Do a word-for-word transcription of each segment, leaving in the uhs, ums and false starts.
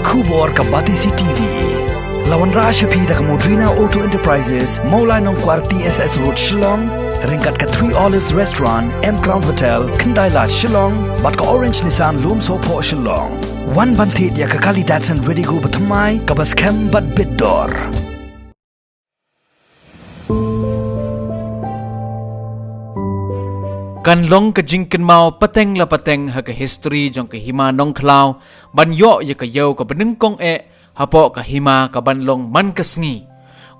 Khubor ka Batesi T V. La wanrah sha phi da ka Modrina Auto Enterprises, Mawlai Nongkwar T S S Road, Shillong, ryngkat ka Three Olives Restaurant, M Crown Hotel, Khyndai Lad, Shillong, bad ka Orange Nissan Lumsohphoh, Shillong. Wan ban thied ïa ka kali Datsun Redigo bathymmai, kaba skhem bad bit dor. Kan long ka jingkynmaw pateng la pateng ha ka history jong ka Hima Nongkhlaw ban ïoh ïa ka ïew kaba nyngkong eh hapoh ka hima kaban long man ka sngi.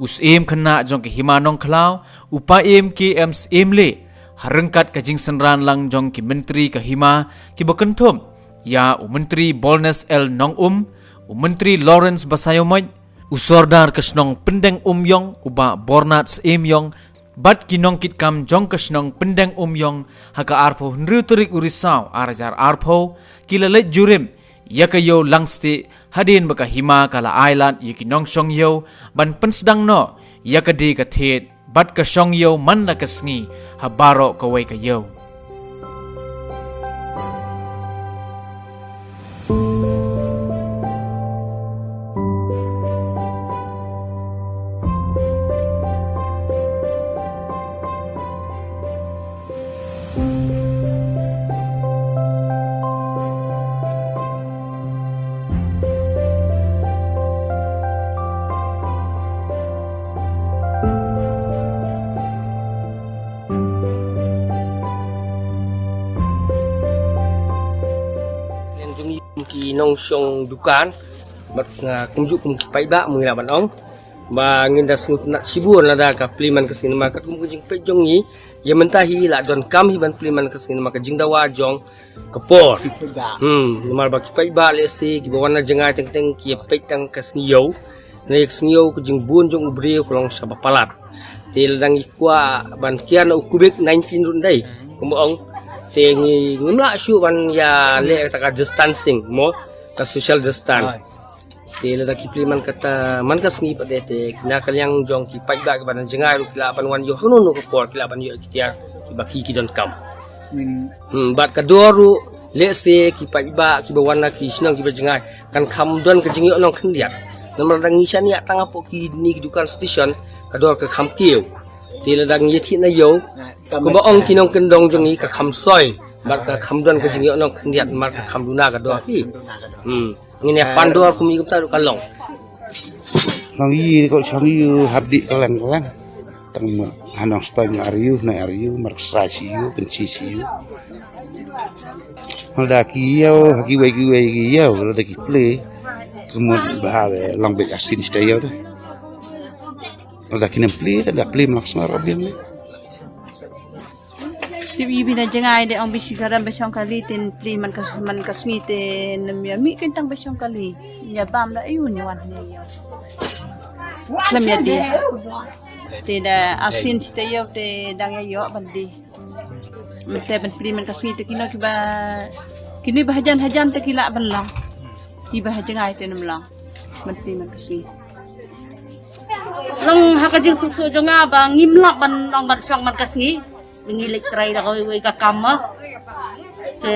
U Syiem Khynnah jong ka Hima Nongkhlaw, u Paiem K M Syiemlieh, ha ryngkat ka jingsynran lang jong ki Myntri ka Hima kiba kynthup ïa u Myntri Holness L Nongum, u Myntri Lawrence Basaiawmoit, u Sordar ka shnong Pyndengumiong, u Bah Bornat Syiemiong, bad ki nongkitkam jong ka shnong Pyndengumiong, ha ka arphew hynriew tarik u Risaw ar hajar arphew, ki la leit jurip ïa ka ïew langstieh hadien ba ka hima ka la ailad ïa ki nongshong ïew ban pynsdang noh ïa ka die ka thied bad ka shong ïew man la ka sngi ha baroh kawei ka ïew. Ngi kum ki nongshong dukan bad nga kumjuh kum ki paidbah, mynta ban ong ba ngin da sngewtynnat shibun lada ka plie man ka sngi, namar katkum ka jingpeit jong ngi, ïa mynta hi la donkam hi ban plie man ka sngi namar ka jingdawa jong ka por. Hmm, namar ba ki paidbah lehse kiba wan na jngai teng teng ki ïa peit tang ka sngi ïew. Na ïa ka sngi ïew ka jingbun jong u briew ka long shibun palat. Te lada ngi kwah ban kiar na u covid nineteen ruh ndei, kumba ong, te ngi ngim lah shuh ban ïa leh kata ka distancing mo, ka social distance. Te lada ki plie man kata, man ka sngi pat de, te na ka liang jong ki paidbah kiba na jngai ruh ki lah ban wan ïoh hangno hangno ka por, ki lah ban ïoh ki tiar kiba ki ki donkam. Hmm, bad ka dor ruh, lehse ki paidbah kiba wan na ki shnong kiba jngai kan kham don ka jingïoh nongkhyndiat. Namar lada ngi shaniah tang hapoh kine ki dukan station, ka dor ka kham kiew. Te lada ngi ïa thied na ïew, kumba ong ki nongkyndong jong ngi, ka kham soi bad ka kham don ka jingïoh nongkhyndiat namar ka kham duna ka dor hi. Hmm. Ngin ïa pan dor kum ïa kumta ruh ka long. Long ïa ko chong ïa hap dih kylleng kylleng. Tang mut ha Nongstoiñ ar ïew, Nai ar ïew, Marksa shi ïew, Kynshi shi ïew. Lada ki ïew ha kiwei kiwei ki ïew, lada ki plie, ka mut bha, long beit arsien shiteng ïew de. Lada kim plie, lada plie Marksa ar biang de. Tip i bina jngai de ong bisi karam ba shong kali, te plie man ka, man ka sngi te nym ïa mih kein tang ba shong kali. Ïa bam da ayu ni wan ni ïa. Nym ïa die. Te da arsien shiteng ïew te dang ïa ïoh ban die. Te ban plie man ka sngi te kino kiba, kino ba hajan hajan te ki lah ban long. Kiba ha jngai te nym long ban plie man ka sngi. Long ha ka jingsuk suk jong nga ba ngim lah ban ong ban shong man ka sngi. Ngi leit trei da kawei kawei ka kam ma. Te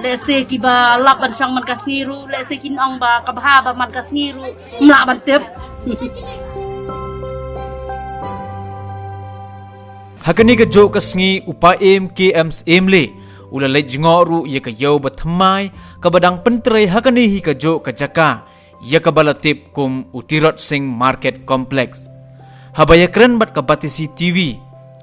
lehse kiba lah ban shong man ka sngi ruh, lehse kin ong ba ka bha ba man ka sngi ruh, ym lah ban tip. Ha kane ka juh ka sngi u Paiem K M Syiemlieh u la leit jngoh ruh ïa ka ïew bathymmai kaba dang pyntrei ha kane hi ka juh ka jaka, ïa kaba la tip kum u Tirot Sing Market Complex. Haba ïakren bad ka Batesi T V,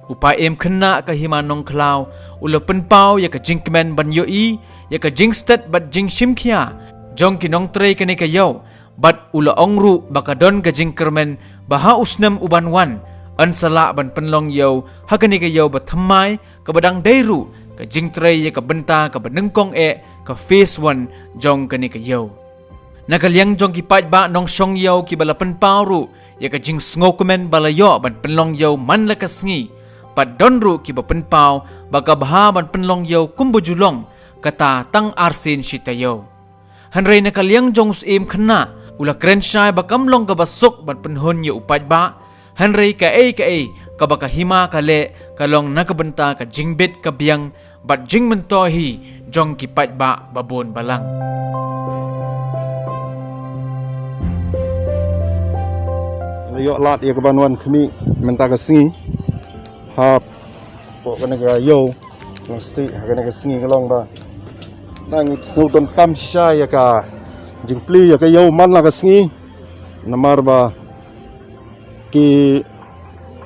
u Paiem Khynnah ka Hima Nongkhlaw u la pynpaw ïa ka jingkmen ban ïohi ïa ka jingstet bad jingshimkhia jong ki nongtrei kane ka ïew, bad u la ong ruh ba ka don ka jingkyrmen ba ha u snem uban wan, yn sa lah ban pynlong ïew ha kane ka ïew bathymmai kaba dang dei ruh ka jingtrei ïa ka bynta kaba nyngkong eh, ka phase one jong kane ka ïew. Na ka liang jong ki paidbah nongshong ïew kiba la pynpaw ruh ïa ka jingsngewkmen ba la ïoh ban pynlong ïew man la ka sngi, bad don ruh kiba pynpaw ba ka bha ban pynlong ïew kumba ju long, kata tang arsien shiteng ïew. Hynrei na ka liang jong u Syiem Khynnah u la kren shai ba kam long kaba suk ban pynhun ïa u paidbah, hynrei kaei kaei kaba ka hima ka leh ka long na ka bynta ka jingbit ka biang bad jingmyntoi hi jong ki paidbah babun balang. Ïoh lad ïa ka ban wan khmih mynta ka sngi hapoh kane ka ïew, nang sdang ha kane ka sngi ka long ba nang sngewdonkam shisha ïa ka jingplie ïa ka ïew man la ka sngi. Namar ba ki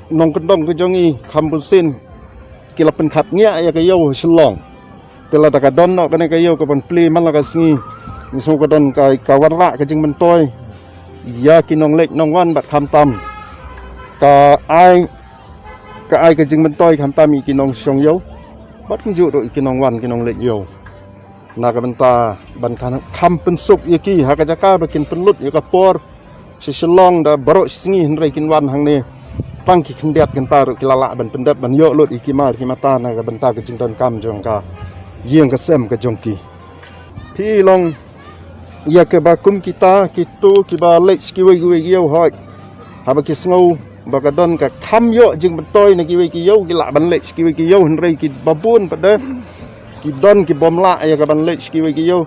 nongkyndong ka jong i kham bun sien ki la pynkhap ngiah ïa ka ïew ha Shillong. Te lada ka don noh kane ka ïew ka ban plie man la ka sngi, ngi sngew ka don ka, ka wanrah ka jingmyntoi ïa ki nongleit nongwan bad khamtam ka ai, ka ai ka jingmyntoi khamtam ïa ki nongshong ïew bad kumjuh ruh ïa ki nongwan ki nongleit ïew. Na ka bynta ban kham, kham pynsuk ïa ki ha ka jaka ba kin pynlut ïa ka por sha Shillong da baroh shi sngi, hynrei kin wan hangne tang ki khyndiat kynta ruh ki la lah ban pyndep ban ïoh lut ïa ki mar ki mata na ka bynta ka jingdonkam jong ka ïing ka sem ka jong ki. Phi long ïa kaba kum kita, kito kiba leit sha kiwei kiwei ki ïew hoi, haba ki sngew ba ka don ka kham ïoh jingmyntoi na kiwei ki ïew, ki lah ban leit sha kiwei ki ïew, hynrei kiba bun pat de ki don ki bym lah ïa ka ban leit sha kiwei ki ïew.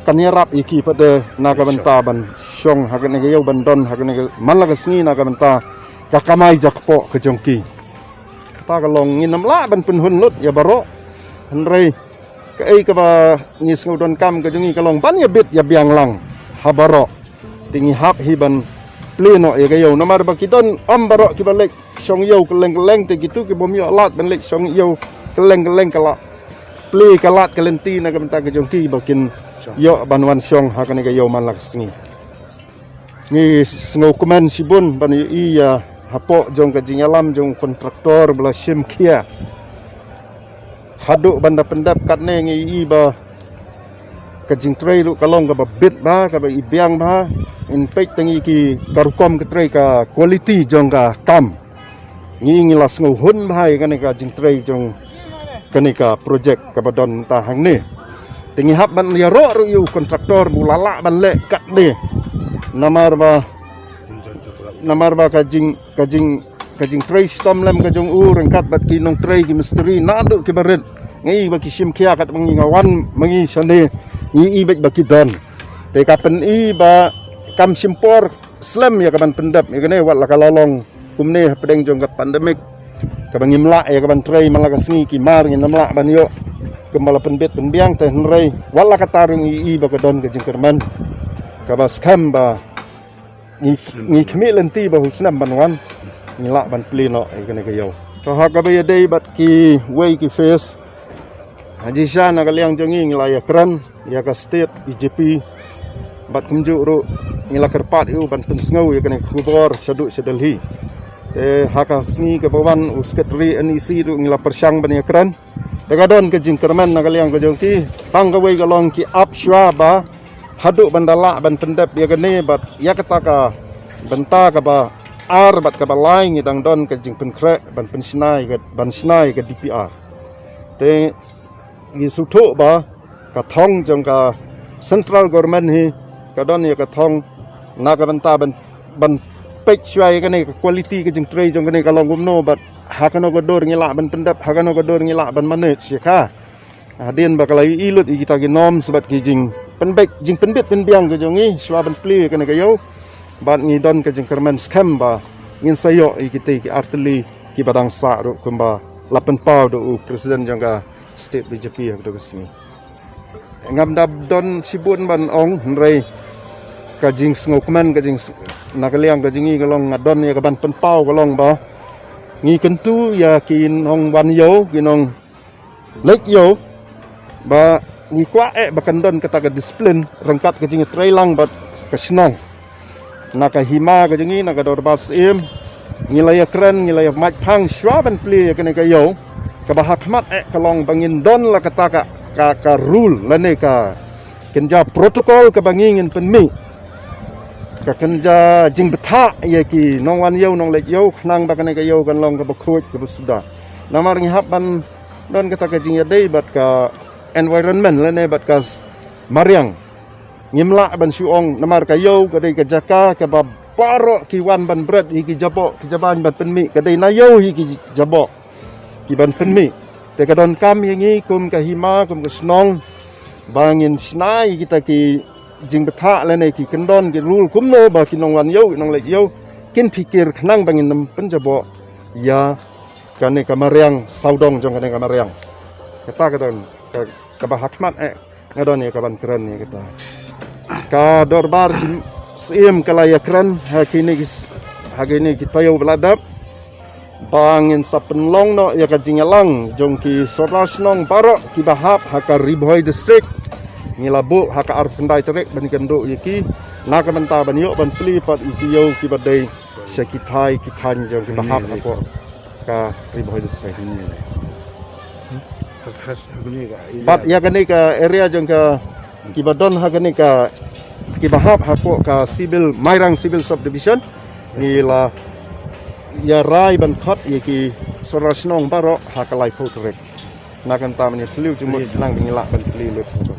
Kan ïarap ïa ki pat de na ka bynta ban shong ha kane ka ïew, ban don ha kane ka man la ka sngi na ka bynta ka kamai jakpoh ka jong ki. Kata ka long ngin ym lah ban pynhun lut ïa baroh, hynrei kaei kaba ngi sngewdonkam ka jong ngi ka long ban ïabit ïabiang lang ha baroh. Te ngi hap hi ban plie noh ïa ka ïew namar ba ki don ym baroh kiba leit shong ïew kylleng kylleng, te kito ki bym ïoh lad ban leit shong ïew kylleng kylleng ka la plie ka lad ka lynti na ka bynta ka jong ki ba kin ïoh ban wan shong ha kane ka ïew man la ka sngi. Ngi sngewkmen shibun ban ïohi ïa hapoh jong ka jingïalam jong kontraktor ba la shim khia haduh ban da pyndep katne. Ngi ïohi ba ka jingtrei ruh ka long kaba bit bha, kaba ibiang bha. Ngin peit tang ïa ki ka rukom ka trei, ka quality jong ka kam. Ngi, ngi la sngewhun bha ïa kane ka jingtrei jong kane ka projek kaba don mynta hangne. Te ngi hap ban ïaroh ruh ïa u kontraktor ba u la lah ban leh katne. Namar ba, namar ba ka jing, ka jing, ka jingtrei shitom lem ka jong u ryngkat bad ki nongtrei, ki mistri naduh kiba rit. Ngi i ba ki shim khia katba ngi nga wan ma ngi shane, ngi i beit ba ki don. Te ka pyni ba kam shim por slem ïa ka ban pyndep ïa kane, wat la ka la long kumne hapdeng jong ka pandemic kaba ngim lah ïa ka ban trei man la ka sngi, ki mar ngin ym lah ban ïoh kumba la pynbit pynbiang. Te hynrei wat la kata ruh ngi i ba ka don ka jingkyrmen kaba skhem ba ngi, ngi khmih lynti ba u snem ban wan ngi lah ban plie noh ïa kane ka ïew. Te ha kaba ïadei bad kiwei ki phase, ha jingshisha na ka liang jong ngi ngi la ïakren ïa ka State B J P bad kumjuh ruh ngi la kyrpad ïa u ban pynsngew ïa kane ka khubor shaduh sha Delhi. Te ha ka sngi kaba wan u Secretary N E C ruh ngi la pyrshang ban ïakren. Te ka don ka jingkyrmen na ka liang ka jong ki, tang kawei ka long ki ap shuwa ba haduh ban da lah ban pyndep ïa kane bad ïa kata ka bynta kaba ar bad kaba lai ngi dang don ka jingpynkhreh ban pynshna ïa ka, ban shna ïa ka D P R. Te ngi sngewthuh ba ka thong jong ka central government hi ka don ïa ka thong na ka bynta ban, ban peit shuwa ïa kane ka quality ka jingtrei jong kane ka long kumno bad ha kano ka dur ngi lah ban pyndep, ha kano ka dur ngi lah ban manage ïa ka. Hadien ba ka la ïohi lut ïa kita ki norms bad ki jingpynbeit, jingpynbeit pynbiang ka jong ngi shuwa ban plie ïa kane ka ïew. Bad ngi don ka jingkyrmen skhem ba ngin sa ïoh ïa kita ki artylli kiba dang sah ruh kumba la pynpaw da u President jong ka State B J P ha kato ka sngi. Ngam da don shibun ban ong, hynrei ka jingsngewkmen, ka jing, na ka liang ka jong ngi ka long, nga don ïa ka ban pynpaw ka long ba ngi kyntu ïa ki nongwan ïew, ki nongleit ïew, ba ngi kwah eh ba kan don kata ka discipline ryngkat ka jingïatreilang bad ka shnong. Na ka hima ka jong ngi, na ka dorbar syiem, ngi la ïakren, ngi la ïamait phang shuwa ban plie ïa kane ka ïew, kaba ha khmat eh ka long ba ngin don la kata ka, ka, ka rule lane ka kynja protocol kaba ngi ngin pynmih, ka kynja jingbthah ïa ki nongwan ïew, nongleit ïew, khnang ba kane ka ïew kan long kaba khuid, kaba suda. Namar ngi hap ban don kata ka jingïadei bad ka environment lane bad ka s-, mariang. Ngim lah ban shu ong, namar ka ïew ka dei ka jaka kaba baroh ki wan ban bret ïa ki jaboh ki jaban ban pynmih, ka dei na ïew hi ki jaboh ki ban pynmih. Te ka donkam ïa ngi kum ka hima, kum ka shnong, ba ngin shna ïa kita ki jingbthah lane ki kyndon, ki rule kumno ba ki nongwan ïew, ki nongleit ïew kin phikir khnang ba ngin ym pynjaboh ïa kane ka mariang sawdong jong kane ka mariang. Kata ka don ka, kaba ha khmat eh nga don ïa kaban kren ïa kata. Ka dorbar ki Syiem ka la ïakren ha kine ki s-, ha kine ki taïew ba la dep ba ngin sa pynlong noh ïa ka jingïalang jong ki sordar shnong baroh kiba hap ha ka Ri Bhoi District. Ngi la buh ha ka arphew khyndai tarik ban kynduh ïa ki na ka bynta ban ïoh ban plie pat ïa ki ïew kiba dei sha ki thaiñ ki thaiñ jong kiba hap hapoh ka Ri Bhoi District. Bad ïa kane ka area jong ka kiba don ha kane ka kiba hap hapoh ka civil, Mairang Civil Subdivision, ngi la ïa rai ban khot ïa ki sordar shnong baroh ha ka laiphew tarik. Na ka bynta ban ïa plie jingmut nang ngi lah ban plie lut.